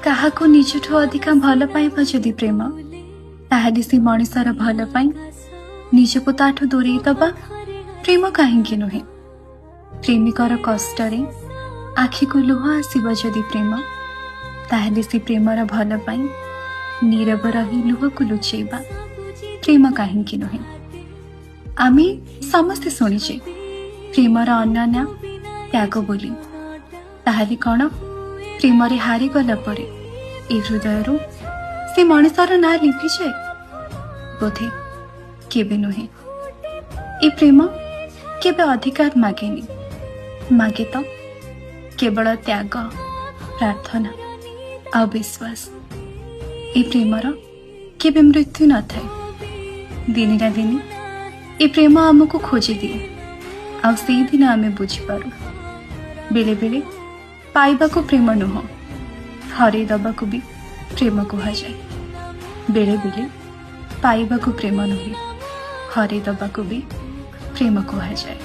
କାହାକୁ ନିଜଠୁ ଅଧିକା ଭଲ ପାଇବା ଯଦି ପ୍ରେମ, ତାହେଲେ ସେ ମଣିଷର ଭଲ ପାଇଁ ନିଜକୁ ତାଠୁ ଦୂରେଇ ଦବା ପ୍ରେମ କାହିଁକି ନୁହେଁ? ପ୍ରେମିକର କଷ୍ଟରେ ଆଖିକୁ ଲୁହ ଆସିବ ଯଦି ପ୍ରେମ, ତାହେଲେ ସେ ପ୍ରେମର ଭଲ ପାଇଁ ନୀରବ ରହି ଲୁହକୁ ଲୁଚେଇବା ପ୍ରେମ କାହିଁକି ନୁହେଁ? ଆମେ ସମସ୍ତେ ଶୁଣିଛେ ପ୍ରେମର ଅନ୍ୟ ନାଁ ତ୍ୟାଗ ବୋଲି। ତାହେଲେ କ'ଣ ପ୍ରେମରେ ହାରିଗଲା ପରେ ଏ ହୃଦୟରୁ ସେ ମଣିଷର ନାଁ ଲିଭିଯାଏ? ବୋଧେ କେବେ ନୁହେଁ। ଏ ପ୍ରେମ କେବେ ଅଧିକାର ମାଗେନି, ମାଗେ ତ କେବଳ ତ୍ୟାଗ, ପ୍ରାର୍ଥନା ଆଉ ବିଶ୍ୱାସ। ଏ ପ୍ରେମର କେବେ ମୃତ୍ୟୁ ନଥାଏ। ଦିନେ ନା ଦିନେ ଏ ପ୍ରେମ ଆମକୁ ଖୋଜିଦିଏ, ଆଉ ସେଇଦିନ ଆମେ ବୁଝିପାରୁ ବେଳେ ବେଳେ ପାଇବାକୁ ପ୍ରେମ ନୁହଁ, ହରେଇ ଦବାକୁ ବି ପ୍ରେମ କୁହାଯାଏ। ବେଳେ ବେଳେ ପାଇବାକୁ ପ୍ରେମ ନୁହେଁ, ହରେଇ ଦବାକୁ ବି ପ୍ରେମ କୁହାଯାଏ।